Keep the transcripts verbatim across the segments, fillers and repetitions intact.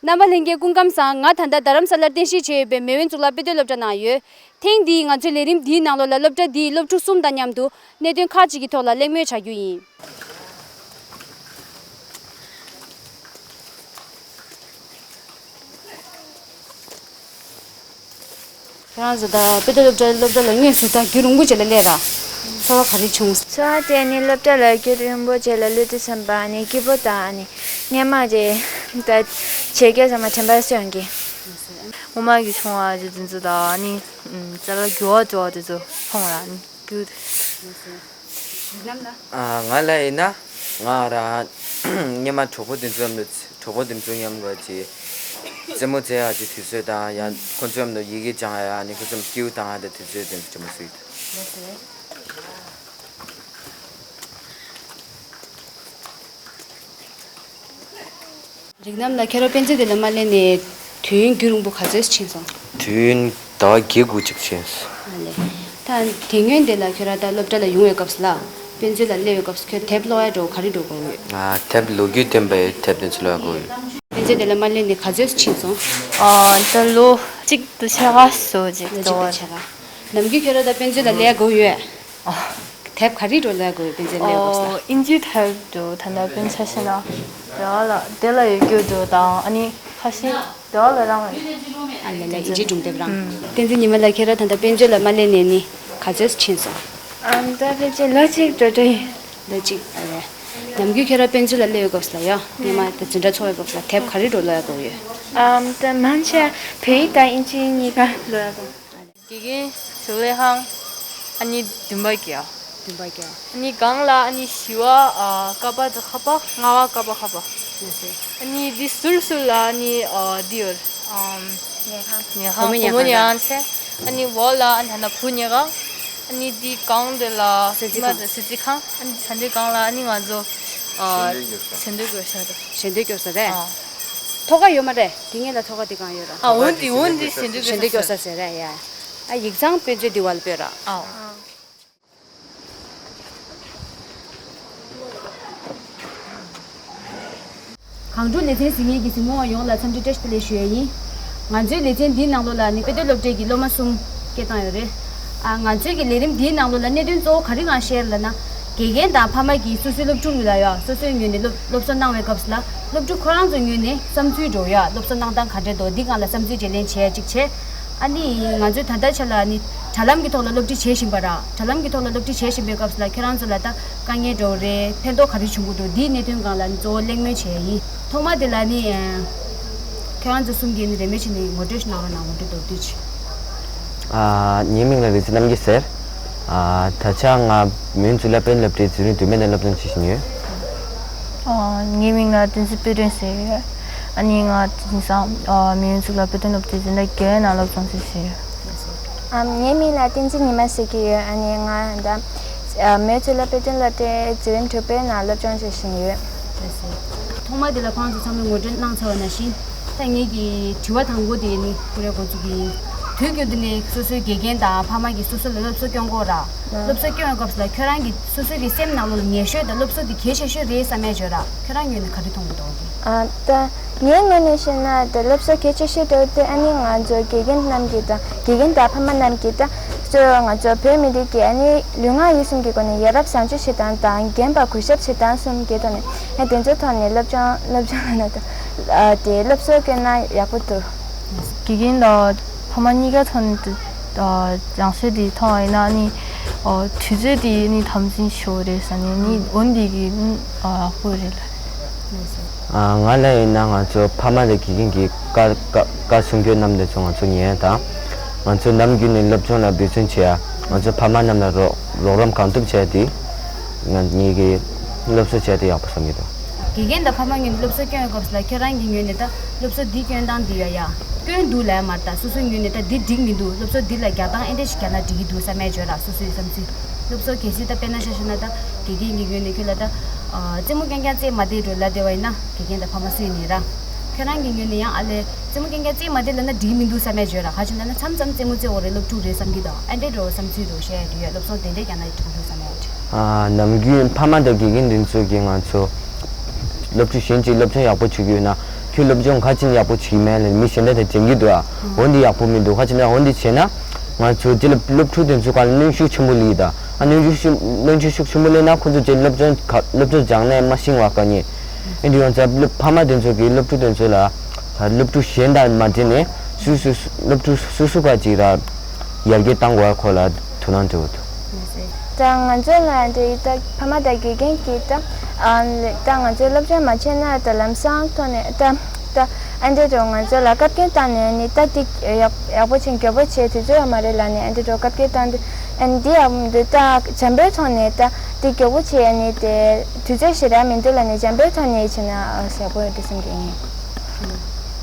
རྣམ་པ་ལྷན་རྒྱས་སྐུ་ཁམས་བཟང་། ང་ད་ལྟ་རྡ་རམ་ས་ལར་རྟེན་གཞི་བྱས་ཡོད་པའི་མེས་དབོན་གཙུག་ལག་དཔེ་སྟོན་སློབ་གྲྭ་ནང་ཡོད། ཐེངས་འདིའི་ང་ཚོའི་ལས་རིམ་འདིའི་ནང་ལོགས་ལ་སློབ་གྲྭ་འདིའི་སློབ་ཕྲུག་གསུམ་དང་མཉམ་དུ་གནད་དོན་ཁག་ཅིག་གི་ཐོག་ལ་གླེང་མོལ་བྱ་རྒྱུ་ཡིན། ཁྱེད་རང་ཚོ་ད་དཔེ་སྟོན་སློབ་གྲྭ་སློབ་གྲྭ་ལ་དངོས་སུ་ད་རྒྱུན་རིང་པོ་བྱས་ལ་སླེབས་ར། ཚོར་བ་ག་རེ་བྱུང་། ཚོར་བ་དེ་ནི་སློབ་གྲྭ་ལ་རྒྱུན་རིང་པོ་བྱས་ལ་སླེབས་དུས་ཙམ་པ་ནི་སྐྱིད་པོ་དང་ནི་སྔན་མ་རེད་ད་བྱེད་རྒྱུ་ཚང་མ་དྲན་པ་གསོས་ཡོང་གི། སྔོན་མ་གི་བྱུང་བ་ཅིག་དེ་ཚོ་དང་ནི་ཅ་ལག་འགྱུར་བ་འགྲོ་བ་དེ་ཚོ་མཐོང་ར་ནི་སྐྱིད། རིག་ལམ་ལ། ཨ། ང་ལ་ཡིན་ན་ང་རང་སྔོན་མ་གྲོགས་པོ་དེ་ཚོ་མཉམ་དུ་གྲོགས་པོ་དེ་ཚོ་མཉམ་དུ་ཅིག་རྩེད་མོ་རྩེ་ཡག་ཅིག་དུས་ཚོད་དང་ཡང་ཁོ་ཚོ་མཉམ་དུ་ཡི་གེ་སྦྱང་ཡག་ནི་ཁོ་ཚོ་སྐྱིད་པོ་བཏང་ཡག་དེ་དུས་ཚོད་དེ་འདྲ་མོ་ཞིག་འདུག་རིག་ལམ་ལ་ཁྱེད་རང་དཔེ་མཛོད་དེ་ལ་མ་སླེབས་ནས་དུས་ཡུན་རྒྱུན་རིང་པོ་ག་ཚོད་ཕྱིན་སོང་། དུས་ཡུན་ཟླ་བ་བརྒྱད་དགུ་ཅིག་ཕྱིན་སོང་། ཨ་ལེ། ད་དེ་སྔོན་དེ་ལ་ཁྱོད་རང་ད་སློབ་གྲྭ་ལ་ཡོང་བའི་སྐབས་སུ་ལ་དཔེ་མཛོད་ལ་སླེབས་པའི་སྐབས་སུ་ཁྱོད་དེབ་ཀློག་ཡ་འགྲོ་ག་རེ་འགྲོ་དགོས་ཡོད། ཨ། དེབ་ལོ་རྒྱུས་ལྡན་པའི་དེབ་དེ་ཚོ་ཀློག་ཡ་དགོས་ཡོད། དཔེ་མཛོད་དེ་ལ་མ་སླེབས་ནས་ག་ཚོད་ཕྱིན་སོང་། ཨ། ད་ལོ་གཅིག་དང་ཕྱེད་ཀ་ཙམ་ཅིག་ལོ་གཅིག་འགྲོ་དང་བ། ཕྱེད་ཀ། ནམ་རྒྱུན་ཁྱོད་རང་ད་དཔེ་མཛོད་ལ་སླེབས་ཡ་དགོས་ཡོད། ཨ། དེབ་ག་རེ་འགྲོ་ཀློག་ཡ་དགོས་ཡོད་དཔེ་མཛོད་སླེབས་ཡ་སྐབས་སུ་ལ། ཨོ། ཨིན་ཇིའི་དེབ་འགྲོ་ད་ལྟ་དཔེར་ན་ཆ་བཞག་ན་དེ་ལ་ལ་དེ་ལ་ཡོད་རྒྱུ་འགྲོ་དང་ཨ་ནི་ཁ་ཤས་དེ་ལ་རང་། ཨ་ལ་ལ་ཨིན་ཇིའི་སྒྲུང་དེབ་རང་། ཨུམ། བསྟན་འཛིན་ཉི་མ་ལགས་ཁྱེད་རང་ད་ལྟ་དཔེ་མཛོད་ལ་མ་སླེབས་ནས་ནི་ག་ཚོད་ཕྱིན་སོང་། ཨམ། ད་ཕལ་ཆེར་ལོ་གཅིག་འགྲོ་འགྲོ་ཡིན། ལོ་གཅིག་ཨ་རེད། ནམ་རྒྱུན་ཁྱེད་རང་དཔེ་མཛོད་ལ་སླེབས་ཡོད་སྐབས་སུ་ལ་ཡ་སྔོན་མ་ད་འཛིན་གྲྭ་ཚོགས་པའི་སྐབས་སུ་ལ་དེབ་ག་རེ་འགྲོ་ཀློག་ཡ་དགོས་ཡོད། ཨམ། ད་མང་ཆེ་བོད་ཡིག་དང་ཨིན་ཇི་གཉིས་ཀ་ཀློག་ཡ་དགོས། དགེ་རྒན་ཞོགས་ལས་ཧང་། ཨ་ནི་བདུན་པ་གི་ཨ། བདུན་པ་གི་ཨ། ཨ་ནི་སྒང་ལ་ཨ་ནི་བཞི་བ་ཨ་ཀ་པ་དང་ཁ་པ། ལྔ་བ་ཀ་པ་ཁ་པ། ལགས་སོ། ཨ་ནི་འདི་ཟུར་ཟུར་ལ་ཨ་ནི་ཨ་འདི་ཡོད། ཨམ། ཉལ་ཁང་། ཉལ་ཁང་། བུ་མོ་ཉལ་ཁང་། བུ་མོ་ཉལ་ཁང་ཆེ། ཨ་ནི་འོག་ལ་ཨ་ནི་ད་ལྟ་བུ་ཉལ་ཁང་། ཨ་ནི་འདི་སྒང་དེ་ལ་གསོལ་ཚིགས་ཁང་། གསོལ་ཚིགས་ཁང་། ཨ་ནི་ད་འདི་སྒང་ལ་ཨ་ནི་ང་ཚོ་ཨ་ཞལ་འདོན་སྐྱོར་ས། ཞལ་འདོན་སྐྱོར་ས་རེད། ཞལ་འདོན་སྐྱོར་ས་རེད། ཨ། ཐོག་ཁ་ཡོད་མ་རེད། དེ་སྔོན་ལ་ཐོག་ཁ་དེ་གང་ཡོད་ར། ཨ། འོ་འདི་འོ་འདི་ཞལ་འདོན་སྐྱོར་ས། ཞལ་འདོན་སྐྱོར་ས་ཟེར་ར་ཡ། ཨ། ཡིག་ཚང་དཔེ་མཛོད་འདི་བར་སྤོས་ར། ཨ། གངས་ཕྲུག་ལེ་ཚན་གཟིགས་མཁན་གྱི་གཟིགས་མོ་བ་ཡོངས་ལ་འཚམས་འདྲི་བཀྲ་ཤིས་བདེ་ལེགས་ཞུ་ཡ་ཡིན། ང་ཚོའི་ལེ་ཚན་འདིའི་ནང་ལོགས་ལ་ནི་དཔེ་སྟོན་སློབ་གྲྭའི་གི་སློབ་མ་གསུམ་སྐད་བཏང་ཡོད་རེད། ཨ། ང་ཚོའི་གི་ལས་རིམ་འདིའི་ནང་ལོགས་ལ་གནད་དོན་གཙོ་བོ་ག་རེ་གང་བཤད་ལབ་ན། དགེ་རྒན་དང་ཕ་མ་གིས་སོ་སོའི་སློབ་ཕྲུག་ལ་ཡ་སོ་སོའི་ངོས་ནས་སློབ་སློབ་གསོ་གནང་བའི་སྐབས་སུ་ལ་སློབ་ཕྲུག་ཁོ་རང་ཚོའི་ངོས་ནས་བསམ་ཚུལ་འགྲོ་ཡ། སློབ་གསོ་གནང་སྟངས་ག་འདྲས་འདུག་འདི་སྒང་ལ་བསམ་ཚུལ་བརྗེ་ལེན་བྱེད་ཡ་གཅིག་བྱས། ཨ་ནི་ང་ཚོའི་ད་ལྟ་ཆ་ལ་ནི་དྲ་ལམ་གྱི་ཐོག་ལ་སློབ་ཁྲིད་བྱེད་བཞིན་པ་ར། དྲ་ལམ་གྱི་ཐོག་ལ་སློབ་ཁྲིད་བྱེད་བཞིན་པའི་སྐབས་སུ་ལ་ཁྱེད་རང་ཚོ་ལ་ད་དཀའ་ངལ་འགྲོ་རེད། ཕན་ཐོགས་ག་རེ་བྱུང་གི་འདུག་འདིའི་གནད་དོན་སྒང་ལ་ནི་གཙོ་བོ་གླེང་མོལ་བྱེད་ཡ་ཡིན། ཐོག་མ་དེ་ལ་ནི་ཁྱེད་རང་ཚོ་གསུམ་གྱིས་ནི་རེ་མོས་བྱས་ནས་ངོ་སྤྲོད་ཞིག་གནང་རོགས་གནང་། ངོ་སྤྲོད་མདོར་བསྡུས་ཅིག་ཨ། ངའི་མིང་ལ་རིག་འཛིན་རྣམ་རྒྱལ་ཟེར། ཨ། ད་ཆ་ང་མོན་གཙུག་ལག་དཔེ་སྟོན་སློབ་གྲྭའི་འཛིན་རིམ་བདུན་པའི་ནང་སློབ་སྦྱོང་བྱེད་བཞིན་ཡོད། ཨ། ངའི་མིང་ལ་བསྟན་འཛིན་དཔལ་སྒྲོན་ཟེར་ཡོད། ཨ་ནི་ང་དེང་སང་ཨ་མོན་གཙུག་ལག་དཔེ་སྟོན་སློབ་གྲྭའི་འཛིན་གྲྭ་བརྒྱད་ནང་སློབ་སྦྱོང་བྱེད་བཞིན་ཡོད། ཨ། ངའི་མིང་ལ་བསྟན་འཛིན་ཉི་མ་ཟེར་གྱི་ཡོད། ཨ་ནི་ང་ད་ཨ་མོན་གཙུག་ལག་དཔེ་སྟོན་སློབ་གྲྭའི་འཛིན་རིམ་དྲུག་པའི་ནང་སློབ་སྦྱོང་བྱེད་བཞིན་ཡོད། ཐོག་མ་དེ་ལ་ཁོང་ཚོ་ཚང་མས་ངོ་སྤྲོད་གནང་ཚར་བ་ནང་བཞིན། ད་ངེད་ཀྱི་དྲི་བ་དང་པོ་དེ་ནི་ཁོ་རའི་འགོ་འཛུགས་ཀྱི་ཡིན། དུས་རྒྱུན་དུ་ནི་སོ་སོའི་དགེ་རྒན་དང་ཕ་མ་གིས་སོ་སོ་ལ་སློབ་གསོ་སྐྱོན་གོ་ར། སློབ་གསོ་སྐྱོན་པའི་སྐབས་སུ་ལ་ཁྱོད་རང་གིས་སོ་སོའི་གི་སེམས་ནང་ལོགས་ལ་ངེས་ཤོས་དང་སློབ་གསོ་འདི་གལ་ཆེ་ཤོས་རེད་བསམ་ཡ་བརྗོད་ར། ཁྱོད་རང་ངོས་ནས་ག་རེ་མཐོང་གི་འདུག་གི་ཨ། ད་ངའི་ངོས་ནས་བཤད་ན་ད་སློབ་གསོ་གལ་ཆེ་ཤོས་དེ་དེ་ཨ་ནི་ང་ཚོ་དགེ་རྒན་རྣམས་ཀྱིས་དང་དགེ་རྒན་དང་ཕ་མ་རྣམས་ཀྱིས་ད་གཙོ་བོ་ང་ཚོ་བོད་མི་རིགས་ཀྱི་ཨ་ནི་ལུས་ངག་ཡིད་གསུམ་གྱི་སྒོ་ནས་ཡ་རབས་བཟང་སྤྱོད་བྱེད་སྟངས་དང་རྒན་པ་གུས་ཞབས་བྱེད་སྟངས་གསུམ་གྱི་ཐོག་ནས་ཨ་དེ་ཚོའི་ཐོག་ནས་སློབ་སྦྱོང་སློབ་སྦྱོང་ལ་ན་ད་ཨ་དེ་སློབ་གསོ་སྐྱོན་ན་ཡག་པོ་འདུག་དགེ་རྒན་དང་ཕ་མ་གཉིས་ཀ་ཐོག་ནས་ད་ལྗང་ཤོས་དེ་མཐོང་བ་ཡིན་ན་ནི་ཨོ་དུས་ཚོད་དེ་ནི་དམ་འཛིན་ཞུ་རེད་ཟེར་ནས་ནི་འོན་དེ་གི་ནི་ཨ་ཡག་པོ་རེད་ལ། ཨ། ང་ལ་ཡིན་ན་ང་ཚོ་ཕ་མ་དང་དགེ་རྒན་གྱི་བཀའ་བཀའ་བཀའ་གསུང་སྐྱོན་རྣམས་དེ་ཚོ་ང་ཚོ་ཉན་ཡ་དང་། ང་ཚོ་ནམ་རྒྱུན་ནས་སློབ་སྦྱོང་ལ་འབད་བརྩོན་བྱེད་ཡ། ང་ཚོ་ཕ་མ་རྣམས་ལ་རོགས་རོགས་རམ་གང་ཐུབ་བྱས་ཏེ་ང་ངེད་ཀྱིས་སློབ་གསོ་བྱས་ཏེ་ཡག་པོ་བསམ་གྱི་འདུག་དགེ་རྒན་དང་ཕ་མ་གཉིས་ནས་སློབ་གསོ་སྐྱོན་པའི་སྐབས་སུ་ལ་ཁྱེད་རང་གི་ངོས་ནས་ད་སློབ་གསོ་འདི་སྐྱོན་སྟངས་འདི་ཡ་ཡ་སྐྱོན་འདུག་ལབ་ཡ་མ་རེད། ད་སོ་སོའི་ངོས་ནས་ད་འདི་འགྲིག་མི་འདུག་སློབ་གསོ་འདི་ལ་རྒྱག་སྟངས་ཨེ་འདྲ་ཞིག་རྒྱག་ན་འགྲིག་གི་འདུག་བསམ་ཡ་བརྗོད་ར། སོ་སོའི་བསམ་ཚུལ། སློབ་གསོ་གལ་སྲིད་ད་དཔེར་ན་ཆ་བཞག་ན་ད་དགེ་རྒན་གྱི་ངོས་ནས་ཁྱོད་ལ་ད་ཨ་རྩེད་མོ་རྐྱང་རྐྱང་རྩེད་མ་བདེ་འགྲོ་ལབ་བསྡད་པ་ཡིན་ན་དགེ་རྒན་དང་ཕ་མ་སུ་ཡིན་ནའི་ར། ཁྱོད་རང་གི་ངོས་ནས་ཡང་ཨ་ལས་རྩེད་མོ་རྐྱང་རྐྱང་རྩེད་མ་བདེ་ལབ་ན་འགྲིག་མི་འདུག་བསམ་ཡ་བརྗོད་ར། ག་ཅི་ལབ་ན་མཚམས་མཚམས་རྩེད་མོ་རྩེ་དགོས་རེད། སློབ་ཕྲུག་རེད་བསམ་གྱི་འདུག་ཨ་འདྲས་འགྲོ་བསམ་ཚུལ་འདུག་བཤད་ཡ་འདུག་ཡ། སློབ་གསོ་དེ་འདྲས་རྒྱག་ན་འགྲིག་འདུག་བསམ་ཡ་འདྲས། ཨ། ནམ་རྒྱུན་ཕ་མ་དང་དགེ་རྒན་འདི་ཚོ་གིས་ང་ཚོ་སློབ་ཕྲུག་གཞན་གྱིས་སློབ་སྦྱོང་ཡག་པོ་བྱེད་ཀྱི་ཡོད་ན་ ཁྱོད་སློབ་སྦྱོང་ག་ཅིག་ཡག་པོ་བྱེད་ཀྱི་མེད་ལབ། མི་གཞན་དག་དང་འགྲན་གྱི་འདུག་ཨ། འོ་འདི་ཡག་པོ་མི་འདུག་ག་ཅིག་ན་འོ་འདི་བྱས་ན་ང་ཚོ་སྤྱི་ལ་སློབ་ཕྲུག་དེ་ཚོ་ག་ལ་གནོན་ཤུགས་ཆེན་པོ་སླེབས་ཀྱི་ད། ཨ་གནོན་ཤུགས་ཆེན་གནོན་ཤུགས་ཤུགས་ཆེན་པོ་སླེབས་ན་ཁོ་ཚོ་སྤྱི་སློབ་སྦྱོང་ག་སློབ་སྦྱོང་སྦྱངས་ནས་མ་ཤེས་པ་ག་ནི། ཨེ་འདི་ཡོང་ཚ་སློབ་ཕ་མ་དེ་ཚོ་གི་སློབ་ཕྲུག་དེ་ཚོ་ལ་ད་སློབ་ཕྲུག་གཞན་དང་མ་འདྲེས་ནས་སུ་སུ་སློབ་ཕྲུག་སུ་སུ་ག་ཅིག་ར་ཡར་རྒྱས་བཏང་དགོས་ཁོ་ལ་དོ་སྣང་འདྲ་བོ་འདུག་ད་ང་ཚོ་ལ་འདི་ད་ཕ་མ་དང་དགེ་རྒན་གྱིས་ད་ཨ་ད་ང་ཚོས་སློབ་སྦྱོང་མ་བྱས་ན་ད་ལམ་སང་ཐོག་ནས་ད་ད་ཨ་འདི་འགྲོ་ང་ཚོ་ལ་བཀའ་བཀྱོན་བཏང་ནས་ནི་ད་འདི་ཡག་ཡག་པོ་བྱེད་མགྱོགས་པོ་བྱེད་དུས་ཚོད་ཡོད་མ་རེད་ལབ་ནས་ཨ་འདི་འགྲོ་བཀའ་བཀྱོན་བཏང་དུས་ཨ་འདི་ཡག་འདི་ད་བྱམས་པའི་ཐོག་ནས་ད་འདི་མགྱོགས་པོ་བྱེད་ནི་དེ་དུས་ཚོད་ཞེ་དྲག་མི་འདུག་ལབ་ནས་བྱམས་པའི་ཐོག་ནས་བྱེད་ན་ཡག་པོ་ཡོད་དུ་བསམ་གྱི་ཡིན།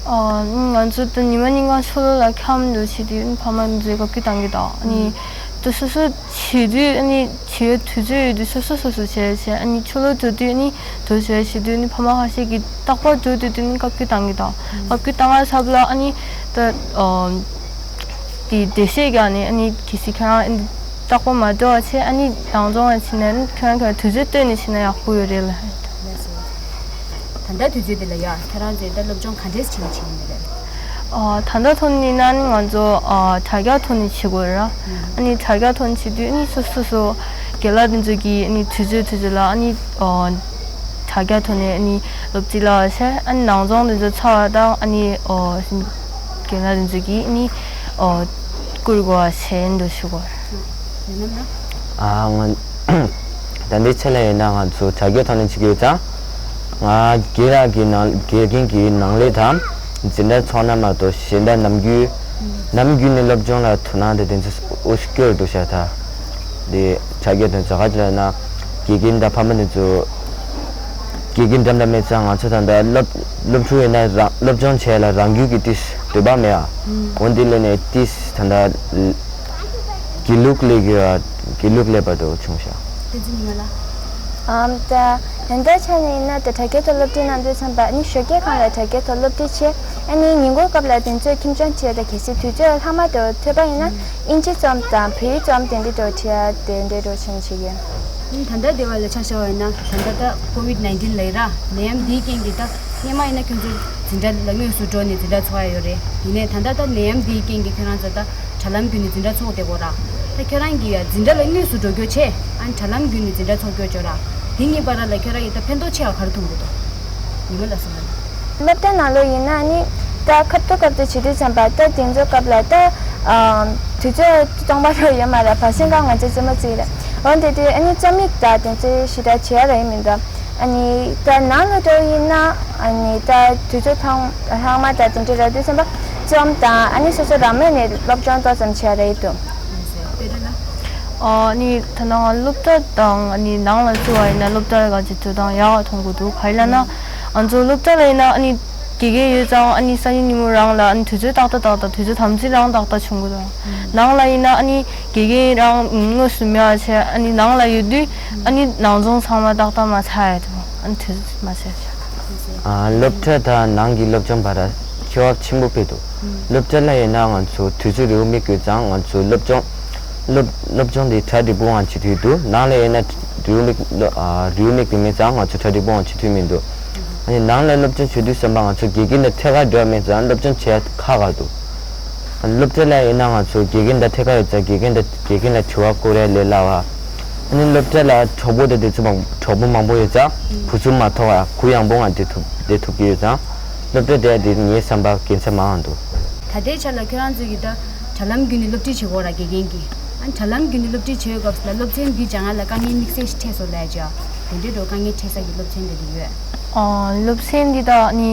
ཨ་ང་ཚོ་ད་ཉི་མ་གཉིས་ཀ་ཤོ་ལོ་ལ་འཁྱམ་འདུག་བྱེད་དུས་ཕ་མ་ཚོས་བཀའ་བཀྱོན་བཏང་གི་འདུག་ཨ་ནི་ད་སོ་སོ་བྱེད་དུས་ཨ་ནི་བྱེད་དུས་ཚོད་ཡོད་དུས་སོ་སོ་སོ་སོ་བྱས་བྱས་ཨ་ནི་ཕྱི་ལོགས་འགྲོ་དུས་ཨ་ནི་དུ་བྱས་བྱེད་དུས་ཨ་ནི་ཕ་མ་ཁ་ཤས་ཀྱིས་རྟག་པར་འགྲོ་དུས་དུས་ཨ་ནི་བཀའ་བཀྱོན་བཏང་གི་འདུག་བཀའ་བཀྱོན་བཏང་བ་ཚབ་ལ་ཨ་ནི་ད་ཨ་དེ་འགྲེལ་བཤད་རྒྱག་ནས་ཨ་ནི་གལ་སྲིད་ཁྱེད་རང་ཨ་ནི་རྟག་པར་མ་འགྲོ་བ་བྱས་ཨ་ནི་ནང་སྦྱོང་བ་བྱས་ནས་ཨ་ནི་ཁྱེད་རང་ཁྱེད་རང་དུས་ཚོད་བཏོན་ནས་བྱས་ན་ཡག་པོ་ཡོད་རེད་ལ། ད་ལྟ་དུས་ཚོད་འདི་ལ་ཡ་ཁྱེད་རང་ཚོས་ད་སློབ་སྦྱོང་ག་འདྲས་བྱེད་བྱེད་ཡིན་རེད། ཨ་ད་ལྟ་ཐོག་ནས་ན་ནི་ང་ཚོ་ཨ་དྲ་རྒྱ་ཐོག་ནས་བྱེད་དགོས་ར། ཨ་ནི་དྲ་རྒྱ་ཐོག་ནས་བྱེད་དུས་ཨ་ནི་སོ་སོ་སོ་རྒན་ལགས་དེ་ཚོ་གིས་ཨ་ནི་དུས་ཚོད་དུས་ཚོད་ལ་ཨ་ནི་ཨ་དྲ་རྒྱ་ཐོག་ནས་ཨ་ནི་སློབ་ཁྲིད་ལ་བྱས་ཨ་ནི་ནང་སྦྱོང་དེ་ཚོ་ཚར་བ་དང་ཨ་ནི་ཨ་རྒན་ལགས་དེ་ཚོ་གིས་ཨ་ནི་ཨ་བསྐུར་དགོས་བ་བྱས་འདུག་ཞུ་དགོས་ར། ཨ་ང་ད་ལྟའི་ཆ་ལ་ཡིན་ན་ང་ཚོ་དྲ་རྒྱའི་ཐོག་ནས་བྱེད་ཀྱི་ཡོད་ཙང་། ང་དགེ་རག་གི་ནང་དགེ་རྒན་གྱི་ནང་ལས་དང་འཛིན་གྲྭ་ཚོགས་ན་མ་གཏོགས་གཞན་དག་ནམ་རྒྱུན་ནམ་རྒྱུན་ནས་སློབ་སྦྱོང་ལ་དོ་སྣང་དེ་དེ་ཚོ་འོ་ཤི་སྐྱོར་འདུག་ཤ་ད། དེ་དྲ་རྒྱའི་དོན་ཚོ་ག་ཅི་ལ་ན་དགེ་རྒན་དང་ཕ་མ་དེ་ཚོ་དགེ་རྒན་འགྲམ་ལ་མེད་ཙང་ང་ཚོ་ད་ལྟ་སློབ་སློབ་ཕྲུག་ཡིན་ན་རང་སློབ་སྦྱོང་བྱས་ལ་རང་རྒྱུད་ཀྱི་ཏིས་འདོད་པ་མེད་ཨ། འོན་ཏེ་ལས་ནས་ཏིས་ད་ལྟ་དགེ་ལུགས་ལས་དགོས་ཨ་དགེ་ལུགས་ལས་པ་འགྲོ་བྱུང་ཤག་བསྟན་འཛིན་ཉི་མ་ལགས། ཨམ་ད་ད་ལྟའི་ཆ་ནས་ཡིན་ན་ད་དྲ་རྒྱའི་ཐོག་སློབ་ཁྲིད་གནང་དུས་ཙམ་པ་ནི་ཞོགས་ཀས་སྒང་ལ་དྲ་རྒྱའི་ཐོག་སློབ་ཁྲིད་བྱས་ཨ་ནི་ཉིན་གུང་སྐབས་ལ་དེ་ཚོས་ཁྱིམ་སྦྱོང་བྱས་ད་གལ་སྲིད་དུས་ཚོད་ལྷག་མ་དེ་ཐོས་པ་ཡིན་ན་ཨིན་ཇི་རྩོམ་དང་བོད་ཡིག་རྩོམ་དེ་འདྲ་འགྲོ་ཁྲིད་ཡ་དེ་འདྲ་འགྲོ་བྱེད་ཀྱི་ཡོད། ཨ་ནི་ད་ལྟ་དེ་བ་ལ་ཆ་བཞག་པ་ཡིན་ན་ད་ལྟ་ད་ཀོ་ཝིད་ནའིན་ཊིན་ལབ་ཡ་ར་ནད་ཡམས་འདིའི་རྐྱེན་གྱིས་ད་སྔོན་མ་ཡིན་ན་ཁྱོད་ཚོ་འཛིན་གྲྭ་ལ་དངོས་སུ་འགྲོ་ནས་འཛིན་གྲྭ་ཚོགས་ཡ་ཡོད་རེད། ཡིན་ནའི་ད་ལྟ་ད་ནད་ཡམས་འདིའི་རྐྱེན་གྱིས་ཁྱོད་རང་ཚོ་ད་དྲ་ལམ་བརྒྱུད་ནས་འཛིན་གྲྭ་ཚོགས་བསྡད་ཡོད་ར། ད་ཁྱོད་རང་གིས་ཡ་འཛིན་གྲྭ་ལ་དངོས་སུ་འགྲོ་རྒྱུ་བྱས་ཨ་ནི་དྲ་ལམ་བརྒྱུད་ནས་འཛིན་གྲྭ་ཚོགས་རྒྱུ་བྱས་ར། དེ་གཉིས་བར་ལ་ཁྱོད་རང་གིས་ད་ཕན་ཐོགས་ཆེ་བ་ག་རེ་མཐོང་གི་འདུག་ཉི་མ་ལགས་སོ་མ། སློབ་གྲྭ་ནང་ལོགས་ཡིན་ན་ནི་ད་ཁ་ཐུག་སྐབས་དེ་བྱེད་དུས་ཙམ་པ་ད་དེ་ཚོ་སྐབས་ལ་ད་ཨམ་དུས་ཚོད་སྟོང་པ་རོ་ཡོད་མ་རེད། བར་སེང་གང་ང་ཚོས་རྩེད་མོ་རྩེ་ཡི་རེད། འོན་ཏེ་དུས་ཨ་ནི་རྩོམ་ཡིག་ད་དེ་ཚོ་ཞེ་དྲག་བྱེད་ཡ་ར་ཡིན་མི་འདུག་ཨ་ནི་ད་ནང་ལ་འགྲོ་ཡིན་ན་ཨ་ནི་ད་དུས་ཚོད་ཐང་ལྷག་མ་ད་དེ་འདྲ་རག་དུས་ཙམ་པ་རྩོམ་དང་ཨ་ནི་སོ་སོ་རང་མོས་ནས་སློབ་སྦྱོང་ཏོག་ཙམ་བྱེད་ཡ་ར་ཡིན་འདུག་ཨ་ནི་ད་ནང་སློབ་གྲྭ་དང་ཨ་ནི་ནང་ལ་བརྩི་བ་ཡིན་ན་སློབ་གྲྭ་ལ་ག་ཅིག་འགྲོ་སྟངས་ཡག་མཐོང་གི་འདུག་ག་རེ་ལབ་ན་ང་ཚོ་སློབ་གྲྭ་ལ་ཡིན་ན་ཨ་ནི་དགེ་རྒན་ཡོད་ཙང་ཨ་ནི་སང་ཉིན་ཉིན་མོ་རང་ལ་ཨ་ནི་དུས་ཚོད་ཏག་ཏག་ཏག་ཏག་དུས་ཚོད་དམ་འཛིན་རང་ཏག་ཏག་བྱུང་གི་འདུག་ནང་ལ་ཡིན་ན་ཨ་ནི་དགེ་རྒན་རང་དངོས་སུ་མེད་པ་བྱས་ཨ་ནི་ནང་ལ་ཡོད་དུས་ཨ་ནི་ནང་སྦྱོང་ཚང་མ་ཏག་ཏག་མ་ཚར་ཡ་འདུག་ཨ་ནི་དུས་ཚོད་མ་ཚར་ཡ། ཨ་སློབ་གྲྭ་དང་ནང་གི་སློབ་སྦྱོང་བར་ཁྱད་པར་ཆེན་པོ་སྤེལ་འདུག་སློབ་གྲྭ་ལ་ཡིན་ན་ང་ཚོ་དུས་ཚོད་རེའུ་མིག་དགོས་ཙང་ང་ཚོ་སློབ་སྦྱོང་སློབ་སློབ་སྦྱོང་དེ་གྲ་སྒྲིག་པོའང་བྱེད་ཐུབ་འདུག་ནང་ལ་ཡིན་ན་རེའུ་མིག་སློ་ཨ་རེའུ་མིག་དེ་མེད་ཙང་ང་ཚོ་གྲ་སྒྲིག་པོའང་བྱེད་ཐུབ་མི་འདུག་ཨ་ནི་ནང་ལ་སློབ་སྦྱོང་བྱེད་དུས་ཙམ་པ་ང་ཚོ་དགེ་རྒན་དང་ཐད་ཀར་འབྲེལ་བ་མེད་ཙང་སློབ་སྦྱོང་བྱེད་ཡ་ཁག་ཁག་འདུག་སློབ་གྲྭ་ལ་ཡིན་ན་ང་ཚོ་དགེ་རྒན་དང་ཐད་ཀར་ཡོད་ཙང་དགེ་རྒན་དང་དགེ་རྒན་ལ་དྲི་བ་བསྐུར་ཡ་ལས་སླ་བ། ཨ་ནི་སློབ་གྲྭ་ལ་གྲོགས་པོ་དང་དེ་ཚོ་མང་གྲོགས་པོ་མང་པོ་ཡོད་ཙང་བུ་ཚོ་མ་ཐོག་ཡ་གུ་ཡངས་པོ་ངང་བསྡད་ཐུབ་བསྡད་ཐུབ་ཀྱི་ཡོད་ཙང་སློབ་གྲྭ་བསྡད་ཡ་དེ་ངའི་བསམ་པར་དགེ་མཚན་མང་བ་འདུག་ད་ལྟའི་ཆ་ལ་ཁྱོད་རང་ཚོ་གིས་ད་དྲ་ལམ་བརྒྱུད་ནས་སློབ་ཁྲིད་བྱེད་དགོས་ར་དགེ་རྒན་གྱིས། ཨ་ནི་དྲ་ལམ་བརྒྱུད་ནས་སློབ་ཁྲིད་བྱེད་ཡོད་སྐབས་སུ་ལ་སློབ་ཚན་འདི་སྦྱང་ཡ་ལ་དཀའ་ངལ་དམིགས་བསལ་ཞིག་འཕྲད་སོང་ལབ་ཡ་ཅིག་ཡ། དེ་འདྲའི་འགྲོ་དཀའ་ངལ་འཕྲད་ས་ཀྱི་སློབ་ཚན་དེ་འདྲ་ཡོད། ཨ་སློབ་ཚན་འདི་དག་ནི་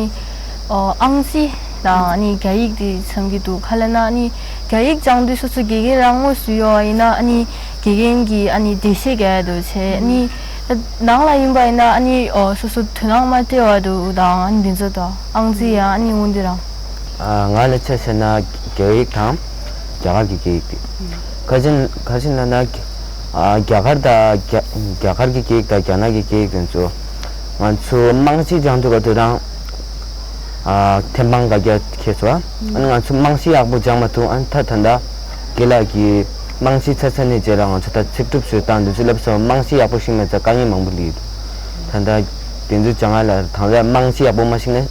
ཨ་ཨང་རྩིས་དང་ནི་རྒྱ་ཡིག་དེ་འཚམ་གྱི་འདུག་ག་ལབ་ན་ནི་རྒྱ་ཡིག་སྦྱང་དུས་སོ་སོ་དགེ་རྒན་རང་དངོས་སུ་ཡོད་པ་ཡིན་ན་ཨ་ནི་དགེ་རྒན་གྱིས་ཨ་ནི་འགྲེལ་བཤད་རྒྱག་ཡ་འདུག་བྱས་ནི་ནང་ལ་ཡིན་པ་ཡིན་ན་ཨ་ནི་ཨ་སོ་སོ་དོ་སྣང་མ་སྤྲད་པ་འདུག་དང་ཨ་ནི་འདི་ཚོ་དང་ཨང་རྩིས་ཡང་ཨ་ནི་འོ་འདི་རང་། ཨ་ང་ལ་ཆ་བཞག་ན་རྒྱ་ཡིག་དང་རྒྱ་གར་གྱི་སྐད་ཡིག་དེ། ཁ་ཆེན་ཁ་ཆེན་ལབ་ན་རྒྱ་ཨ་རྒྱ་གར་དང་རྒྱ་རྒྱ་གར་གྱི་སྐད་ཡིག་དང་རྒྱ་ནག་གི་སྐད་ཡིག་དེ་ཚོ་ང་ཚོ་རྨང་གཞི་སྦྱང་དུས་ག་དུས་རང་ཨ་ཐེམ་སྤང་བཀའ་རྒྱ་ཁྱེར་སོང་ཨ། ཨ་ནི་ང་ཚོ་རྨང་གཞི་ཡག་པོ་སྦྱང་མ་ཐུབ་ཨ་ནི་ད་ད་ལྟ་དགེ་ལགས་ཀྱིས་རྨང་གཞི་ཚར་ཚར་ནས་རྗེས་ལ་ང་ཚོ་ད་ཚིག་གྲུབ་བཟོས་སྟངས་དེ་ཚོ་སླེབས་སོང་། རྨང་གཞི་ཡག་པོ་ཞིག་མེད་ཙང་དཀའ་ངལ་མང་པོ་སླེབས་ཡོད། ད་ལྟ་དེ་ཚོ་སྦྱང་ཡ་ལ་དང་ལས་རྨང་གཞི་ཡག་པོ་མ་ཤེས་ན་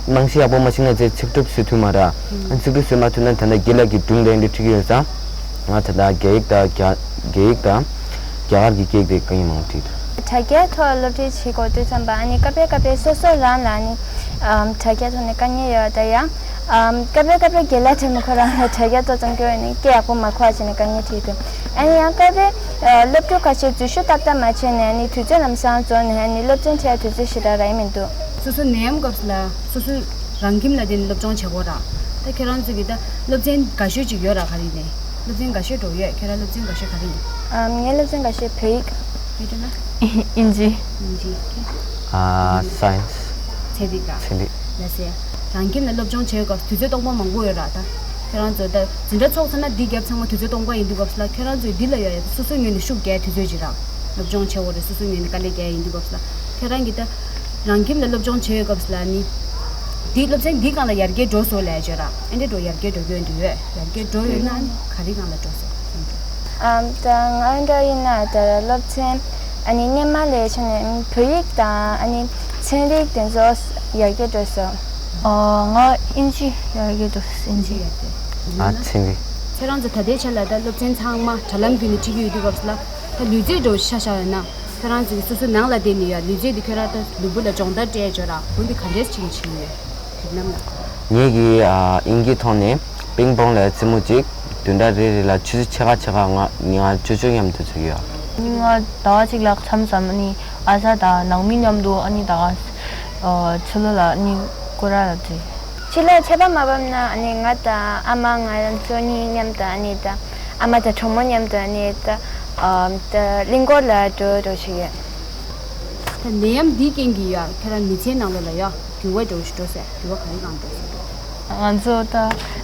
རྨང་གཞི་ཡག་པོ་མ་བྱུང་ན་ཚེ་ཚིག་གྲུབ་བཟོ་ཐུབ་མ་རེད། ཚིག་གྲུབ་བཟོ་མ་ཐུབ་ན་ད་ལྟ་རྒན་ལགས་ཀྱིས་སྒྲུང་དང་འདི་འབྲི་གི་ཡོད་ཙང་། ང་ད་ལྟ་རྒྱ་ཡིག་དང་རྒྱ་རྒྱ་ཡིག་དང་རྒྱ་གར་གྱི་སྐད་ཡིག་དེ་དཀའ་ངལ་མང་པོ་འཕྲད་འདུག་དྲ་རྒྱའི་ཐོག་སློབ་ཁྲིད་བྱེད་དགོས་དུས་ཙམ་པ་ཨ་ནི་སྐབས་རེ་སྐབས་རེ་སོ་སོ་རང་ལ་ཨ་ནི་ཨམ་དྲ་རྒྱའི་ཐོག་ནས་དཀའ་ངལ་ཡོད་ད་ཡང་། ཨམ་སྐབས་རེ་སྐབས་རེ་རྒན་ལགས་དྲན་མོ་ཁོ་རང་ལ་དྲ་རྒྱ་ཐོག་ཙམ་སྐྱོར་ཡོད་ནི་སྐད་ཡག་པོ་མ་གོ་བ་བྱས་ནས་དཀའ་ངལ་འཕྲད་འདུག་ཨ་ནི་ཡང་སྐབས་རེ་ཨ་སློབ་ཕྲུག་ཁ་ཤས་འཛུལ་ཞུགས་ཏག་ཏག་མ་བྱས་ནས་ཨ་ནི་དུས་ཚོད་ལམ་སང་རྫོགས་ནས་ཨ་ནི་སློབ་ཚན་ཁྲིད་དུས་ཚོད་ཞེ་དྲག་རག་གི་མི་འདུག་སོ་སོ་ནད་ཡམས་སྐབས་ལ་སོ་སོ་རང་ཁྱིམ་ལ་བརྟེན་ནས་སློབ་སྦྱོང་བྱེད་དགོས་ར། ད་ཁྱེད་རང་ཚོ་གི་ད་སློབ་ཚན་དགའ་ཤོས་ཅིག་ཡོད་ར། ག་རེ་ནས་སློབ་ཚན་དགའ་ཤོས་འགྲོ་ཡོད། ཁྱེད་རང་སློབ་ཚན་དགའ་ཤོས་ག་རེ་ཡིན། ཨམ་ངའི་སློབ་ཚན་དགའ་ཤོས་བོད་ཡིག་ཡོད་འགྲོ་ན། ཨིན་ཇི། ཨིན་ཇི། ཨ་སའེན་སི། ཚན་རིག་ག་ཚན་རིག་ལ་ཟེར། རང་ཁྱིམ་ལ་སློབ་སྦྱོང་བྱེད་སྐབས་དུས་ཚོད་སྟོང་པ་མང་པོ་ཡོད་ར། ད་ཁྱེད་རང་ཚོ་ད་འཛིན་གྲྭ་ཚོགས་ཚར་ན་འདི་རྒྱབ་ཚང་མ་དུས་ཚོད་སྟོང་པ་ཡིན་དུས་སྐབས་སུ་ལ་ཁྱེད་རང་ཚོས་འདི་ལ་ཡོད་ཡ་སོ་སོའི་ངོས་ནས་ཤུགས་རྒྱག་དུས་ཚོད་ཅིག་ར། སློབ་སྦྱོང་བྱེད་དགོས་རེད། སོ་སོའི་ངོས་ནས་དཀའ་ལས་རྒྱག་ཡ་ཡིན་དུས་སྐབས་སུ་ལ་ཁྱེད་རང་གིས་ད་རང་ཁྱིམ་ལ་སློབ་སྦྱོང་བྱེད་ཡོད་སྐབས་སུ་ལ་ནི། འདི་སློབ་ཚན་འདིའི་སྒང་ལ་ཡར་རྒྱས་འགྲོ་སོང་ལབ་ཡ་ཅིག་ཡོད་ར། ཨེ་འདྲས་འགྲོ་ཡར་རྒྱས་འགྲོ་རྒྱུ་ཡོད་འདི་ཡོད། ཡར་རྒྱས་འགྲོ་ཡོད་ན་ཨ་ནི་ག་རེ་སྒང་ལ་འགྲོ་སོང་། ཨམ་ད་ང་འདྲ་ཡིན་ན་ད་སློབ་ཚན་ཨ་ནི་སྔོན་མ་ལས་ཆ་ནས་བོད་ཡིག་དང་ཨ་ནི་ཚན་རིག་དེ་ཚོ་ཡར་རྒྱས་འགྲོ་སོང་། ཨ་ང་ཨིན་ཇི་ཡར་རྒྱས་འགྲོ་སོང་། ཨིན་ཇི་ཡར་རྒྱས། ཨ་ཚན་རིག་ཁྱེད་རང་ཚོ་ད་ལྟའི་ཆ་ལ་ད་སློབ་ཚན་ཚང་མ་དྲ་ལམ་བརྒྱུད་ནས་ཁྲིད་ཀྱི་ཡོད་དུས་སྐབས་སུ་ལ་ད་ལུས་རྩལ་འགྲོ་ཤ་ཤ་ཡོད་ན་ཁྱེད་རང་ཚོ་གི་སོ་སོ་ནང་ལ་བསྡད་ནས་ཡོད་ལུས་རྩལ་འདི་ཁྱེད་རང་ད་ལུས་པོ་ལ་སྦྱོང་བརྡར་སྤྲད་ཡ་ཅིག་ཡོད་ར། འོ་འདི་ག་འདྲས་ཅིག་བྱེད་ཀྱི་ཡོད། ངེད་ཀྱིས་ཨ་དབྱིན་ཇིའི་ཐོག་ནས་པིང་པོང་ལ་རྩེད་མོ་གཅིག་བདུན་ཕྲག་རེ་རེ་ལ་ཆུ་ཚོད་ཕྱེད་ཀ་ཕྱེད་ཀ་ང་ང་ཅོ་ཅོ་མཉམ་དུ་འཛུལ་ཡོད། ང་ཟླ་བ་གཅིག་ལ་མཚམས་མཚམས་ཨ་ནི་ཨ་ཅག་དང་ནང་མི་མཉམ་དུ་ཨ་ནི་ད་ག་ཨ་ཕྱི་ལོགས་ལ་ཨ་ནི་སྐོར་ར་ལ་འཛུལ། ཕྱི་ལོགས་ཆར་པ་མ་བབས་ན་ཨ་ནི་ང་དང་ཨ་མ་ང་རང་ཚོ་གཉིས་མཉམ་དུ་ཨ་ནི་ད་ཨ་མ་དང་གྲོགས་མོ་མཉམ་དུ་ཨ་ནི་ད་ཨ་ད་གླིང་སྐོར་ལ་འགྲོ་འགྲོ་བྱེད་ཡོད། ད་ནད་ཡམས་འདིའི་རྐྱེན་གྱིས་ཡ་ཁྱེད་རང་མི་ཚེའི་ནང་ལོགས་ལ་ཡ་འགྱུར་བ་འགྲོ་ཞིག་འགྲོ་ཟེར་འགྱུར་བ་ག་རེ་གང་འགྲོ་ཟེར། ང་ཚོ་ད་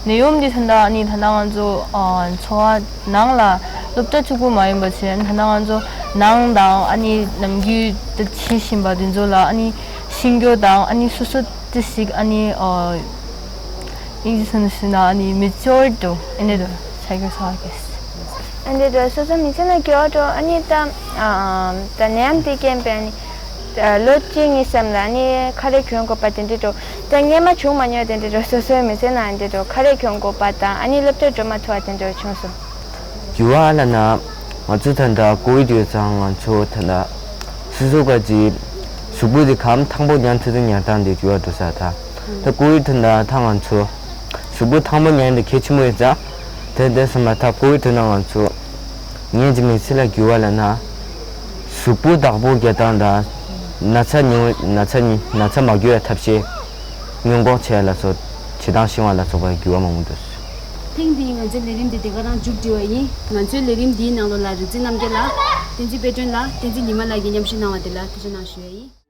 ནད་ཡམས་འདི་ད་ལྟ་ནི་ད་ལྟ་ང་ཚོ་ཨ་འཚོ་བ་ནང་ལ་སློབ་གྲྭ་གཅིག་པུ་མ་ཡིན་པ་བྱས་ད་ལྟ་ང་ཚོ་ནང་དང་ཨ་ནི་ནམ་རྒྱུན་ད་བྱེད་བཞིན་པ་འདི་ཚོ་ལ་ཨ་ནི་ཤེས་རྒྱུ་དང་ཨ་ནི་སོ་སོ་ཏི་ཞིག་ཨ་ནི་ཨ་ཨིན་ཇི་ཚོ་ནི་ཟེར་ན་ཨ་ནི་མེ་ཅོར་དུ་ཨེ་ནེ་དུ་ཆ་རྒྱུ་ས་གེ་སི། ཨ་ནེ་དུ་སོ་སོ་མི་ཚེ་ན་སྐྱོ་བ་དུ་ཨ་ནི་ད་ཨ་ད་ནད་ཡམས་དེ་རྐྱེན་པས་ཨ་ནི་ད་ལོ་གཅིག་གཉིས་ཙམ་ལ་ཨ་ནི་ཁ་རས་གྱོན་དགོས་པ་དེ་འདྲ་དུ་ད་སྔོན་མ་བྱུང་མ་མྱོང་དེ་འདྲ་དུ་སོ་སོའི་མི་ཚེ་ན་ཨ་ནེ་དུ་ཁ་རས་གྱོན་དགོས་པ་དང་ཨ་ནི་སློབ་གྲྭ་འགྲོ་མ་ཐུབ་པ་དེ་འདྲ་བྱུང་སོང་། འགྱུར་བ་ལབ་ན་ང་ཚོ་ད་ལྟ་ཀོ་བིད་ཡོད་ཙང་ང་ཚོ་ད་ལྟ་སོ་སོ་ག་ཅི་གཟུགས་པོ་དེ་གམ་ཐང་པོ་ཉར་ཐུབ་ཐུབ་ཉར་སྟངས་དེ་འགྱུར་བ་འགྲོ་ས་ད་ད་ཀོ་བིད་ད་ལྟ་ད་ང་ཚོ་གཟུགས་པོ་ཐང་པོ་ཉར་ཡ་དེ་གལ་ཆེན་པོ་ཡོད་ཙང་དེ་དེ་སོང་ན་ད་ཀོ་བིད་ད་ལྟ་ང་ཚོ་ངེད་ཀྱི་མི་ཚེ་ལ་འགྱུར་བ་ལབ་ན་གཟུགས་པོ་བདག་པོ་རྒྱག་སྟངས་དང་ན་ཚ་ཉུང་ན་ཚ་ཉི་ན་ཚ་མ་འགོས་པའི་ཐབས་ཤེས། སྔོན་འགོག་བྱས་ལ་སོགས་བྱེད་སྟངས་ཤེས་པ་ལ་སོགས་པའི་འགྱུར་བ་མང་པོ་འདུག་ཐེངས་འདིའི་ང་ཚོའི་ལས་རིམ་འདི་འདི་ག་རང་མཇུག་སྒྲིལ་བ་ཡིན། ང་ཚོའི་ལས་རིམ་འདིའི་ནང་ལོགས་ལ་རིག་འཛིན་རྣམ་རྒྱལ་ལགས། བསྟན་འཛིན་དཔལ་སྒྲོན་ལགས། བསྟན་འཛིན་ཉི་མ་ལགས་ཀྱིས་མཉམ་ཞུགས་གནང་བ་འདི་ལ་ཐུགས་རྗེ་གནང་ཞུ་ཡ་ཡིན།